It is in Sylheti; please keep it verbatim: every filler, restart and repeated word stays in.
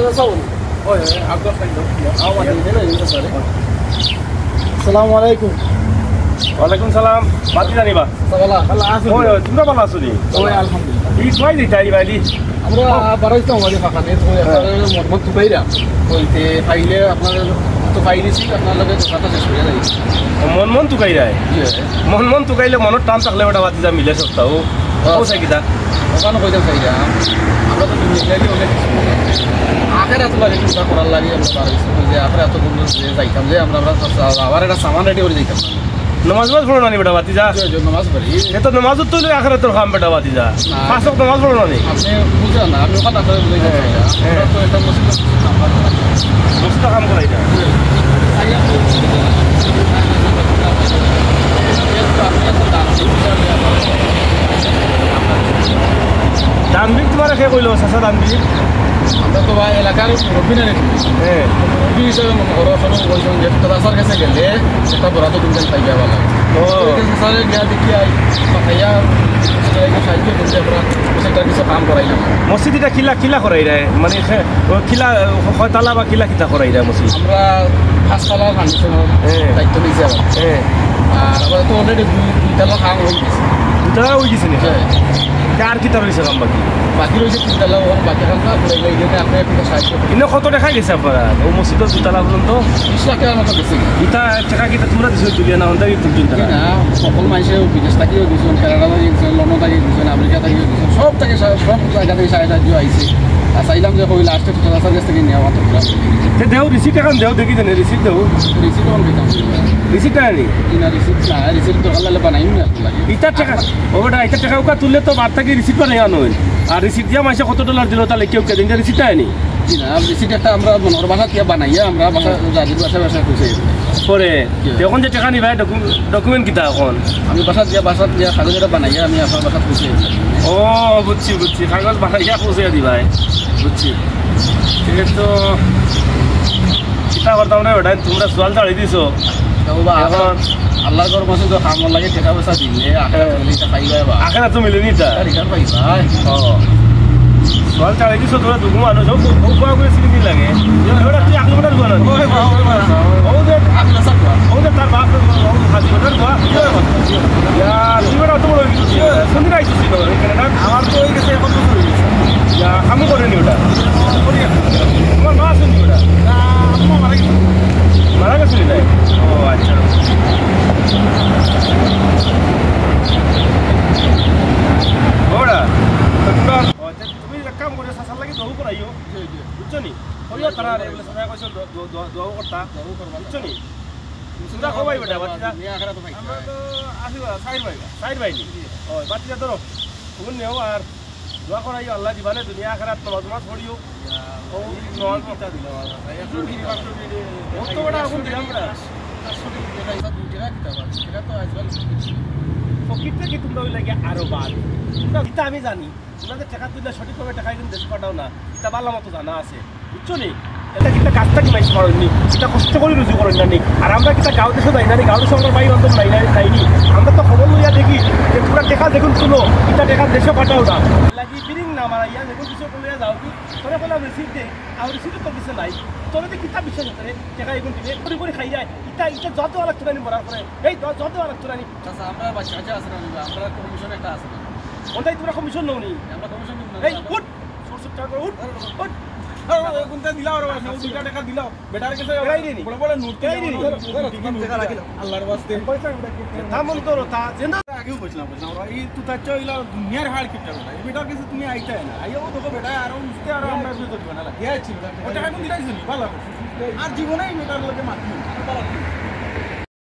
ওই, ওই, আব্দুল খাইল। আসসালামু আলাইকুম। ওয়ালাইকুম সালাম। বাতি জানিবা? ভালা আছো? ওই, ওই, তোমরা ভালা আছো নি? ওই, আলহামদুলিল্লাহ। এই কই দিতে আইবা দি? আমরা বারোইতাম আমাদের ফাঁকা নেই, তো ওই হ্যাঁ। আপনাদের মনমত তুকাইরা। ওই যে ফাইলে আপনার তো ফাইলে ছিল, আপনার লগে কথা শেষ হয়ে যায়। মন মন তুকাইরায়? জি, হ্যাঁ। মন মন তুকাইলে মনর টান থাকলে ওটা বাতি যা মিলে সপ্তাহ। ও, ও সাকিদা। ওখানে কইতাম চাইরা, আমরা তো দুনিয়াদারি অনেক কিছু। আখেরাত লাগে চিন্তা করার লাগে আমরা বারোইছি যে আখেরাত বন্ধু যে যাইতাম যে আমরা, আমরা আবার একটা সামান রেডি করে যাইতাম। নমাজ নমাজ পড়ো না নি বেটা বাতি যা? জি, জি, নমাজ পড়ি। এ তো নমাজ তো হইলো আখেরাতর কাম বেটা বাতি যা। না। পাঁচ ওয়াক্ত নমাজ পড়ো না নি? আপনি বুঝেন না, আমি ওখানে আপনাকে বুঝাই যাচ্ছি না। হ্যাঁ। আমরা তো একটা মসজিদ মসজিদ কাম করাই না। দানবীর তোমার কে কইলো, চাচা দানবীর? আমরা তো ভাই এলাকার মুরব্বী না রে। হ্যাঁ। মুরব্বী হিসাবে মনে করো, সবাই বলছেন যে, "তোর আসার কাছে গেলে একটা বরাত তুমি পাইবে আবার।" ও। তো এই যে চাচারে গিয়া দেখি আই, পাঠাইয়া, সাহায্য করতে আমরা, সেটা কিছু কাম করাই না। মসজিদ এটা কিলা, কিলা করাই রে? মানে, সে, ও কিলা, কয়তালা বা কিলা কিতা করাই রে মসজিদ? আমরা পাঁচতলা ফাউন্ডেশনের হ্যাঁ। দায়িত্ব নিয়েছি আবার। হ্যাঁ। আর আবার তো already দুই, দুইতলা কাম হয়ে গেছে। দুইতলা হয়ে গেছে নি? হ্যাঁ। তে আর কিতা রইছে কাম বাকি? বাকি রইছে তিনতলা, ওখানে বাকি কাম না, ঘুরে গেলে এখানে আপনি একটু সাহায্য করুন। ইনো কত টেকা গেছে আপনারা? ও মসজিদর দুইতলা পর্যন্ত? বিশ লাখ টেকার মতো গেছে। ইতা টেকা কিতা তোমরা দিছো তুলিয়া না, অন্তাই তুলছেন তারা? না, সকল মানুষে বিদেশ থাকিও দিছেন, কানাডা থাকি দিছেন, লন্ডন থাকি দিছেন, আমেরিকা থাকিও দিছেন, সব থেকে সা-, সব জায়গা থেকে সাহায্য সাহায্য আইছে। আর চাইলাম যে কই লাস্টে তো চাচার কাছ থেকে নেওয়া মাত্র পুরা। তে দেও রিসিট এখন দেও, দেখি দেন রিসিট দেও। রিসিট এখন দিতাম। রিসিট নাই নি? জি না, রিসিট না, রিসিট তো হালালে বানাই না লাগে। ইতা টেকা, ও বেটা, ইতা টেকা উকা তুললে তো বাদ থাকি রিসিট বানাই আনো। আর রিসিট দিয়া মাসে কত ডলার দিল, তাহলে কেউ কে দিন রিসিট নাই নি? জি না, রিসিট একটা আমরা মনোহর বাসা দিয়া বানাইয়া আমরা বাসা, জাতির বাসা, বাসা খুঁজে। পরে, কি? এখন যে টেকা নিবা, ডকুমেন্ট কিতা এখন? আমি বাসা দিয়া, বাসা দিয়া কাগজ এটা বানাইয়া আমি আপনার বাসা খুঁজে। ও, বুঝছি, বুঝছি। কাগজ বানাইয়া পৌঁছে দিবা, বুঝছি। ঠিক আছে, তো কিতা করতাম রে বেটা, তোমরা সওয়াল ছাড়ি দিছো। তো বাবা, এখন আল্লাহর ঘর মাসে তো কামর লাগে টেকা পয়সা দিলে, আখেরাত মিলে এটা পাইবা বা। আখেরাত তো মিলে নি তা। এটা রিটার্ন পাইবা। ও। সওয়াল ছাড়ি দিছো তোমরা দুগু মানুষ, ও, ও, ও, করে সিরিজ লাগে। এবার তুই আখলি বেটার দোয়া না? ওই বাবা, ওই বাবা। ও যে আখলি সাহেব। ও যে তার বাপ, ও হাজি বেটার দোয়া। ইয়া, তুই বেটা অত বড় হয়ে গেছিস। কোন দিন আইছিস তুই? আমার তো হয়ে গেছে, এখন বছর হয়ে গেছে। ইয়া, আমি করিনি ওটা। করি এখন। তোমার মা শুনি ওটা। না, আম্মা মারা গেছে। মারা গেছে নি তাই? ও, আচ্ছা। ওরা, তো তোমরা, ও, আচ্ছা, তুমি এক কাম করে, চাচার লাগি দহু করাইও। জি, জি। বুঝছো নি? কইও তারা রে, বলে, চাচা কইছো, দ-, দ-, দ-, দহু করতা। দহু করবা। বুঝছো নি? তোমরা কবাই বেটা, বাচ্চা? দুনিয়া আখেরাত তো ভাই। আমরা তো আছি বা, চাইর ভাই বা। চাইর ভাই নি? জি। ও, বাচ্চা ধরো। ফোন নেও আর দোয়া করাইও, আল্লাহ দিবানে দুনিয়া আখেরাত নমাজ নমাজ পড়িও। ইয়া, ও, এই নমাজ কিতা দিল, আল্লাহ? একশো বিশ, একশো বিশ, ও তো বেটা এখন দিলাম না। একশো বিশ টাকা, দুই টাকা কিতা বা? দুই টাকা তো আজকাল সব কিছু। ফকির থেকে তোমরা ওই লাগে আরো বাদ। তোমরা কিতা আমি জানি। তোমরা যে টেকা তুললে সঠিকভাবে টেকা কিন্তু দেশে পাঠাও না। ইটা ভালা মতো জানা আছে। বুঝছো নি? এটা কিতা গাছ থাকি মাইনষে পারইন নি? ইটা কষ্ট করি রুজি করইন না নি? আর আমরা কিতা গাঁও দেশো যাই না নি? গাঁও দেশো আমরা ভাই বান্ধব নাই না, নাই নি? আমরা তো খবর লইয়া দেখি যে তোমরা টেকা যেগুন তুলো, ইটা টেকা দেশে পাঠাও না। লাগি বিরিং না মারাইয়া যেগুন কিছু লইয়া যাও কি? তোরে কইলাম রিসিট দে, আর রিসিট তো দিছে নাই। তোরে তো কিতা বিশ্বাস আছে রে? টেকা এগুন দিবে, করি করি খাই যায়। ইটা, ইটা যত লাগতো না নি মরার পরে। এই য-, যত লাগতো না নি। আচ্ছা, আমরা বাচ্চা কাচ্চা আছে না নি? আমরা কমিশন একটা আছে না? ওটাই তোমরা কমিশন নেও নি? আমরা কমিশন নিব না। এই, উঠ! সুর সুর ঠার করে উঠ, উঠ। আরে, ওই কোনটা দিলাও রে বাবা, ও দুইটা টেকা দিলাও। বেটার কাছে এটাই নি। বড় বড় নোট এটাই নি। টেকা রাখিলাও। আল্লাহর ওয়াস্তে। পয়সা উঠা কি? তা মন তো তা, যে না। আগেও বলছিলাম, বলছিলাম, আমরা এই তো তার চেয়ে হইলো দুনিয়ার হাড় কিপটা বেটা। এই বেটার কাছে তুমি আইতে না। আইয়াও দেখো বেটা, আরো উঠতে আরো আমরা বিয়ে করবো না লাগে। ইয়া ছিল। ওটা এখন দিলাই শুনি, ভালো। আর জীবনেই বেটার লোকে মাতি।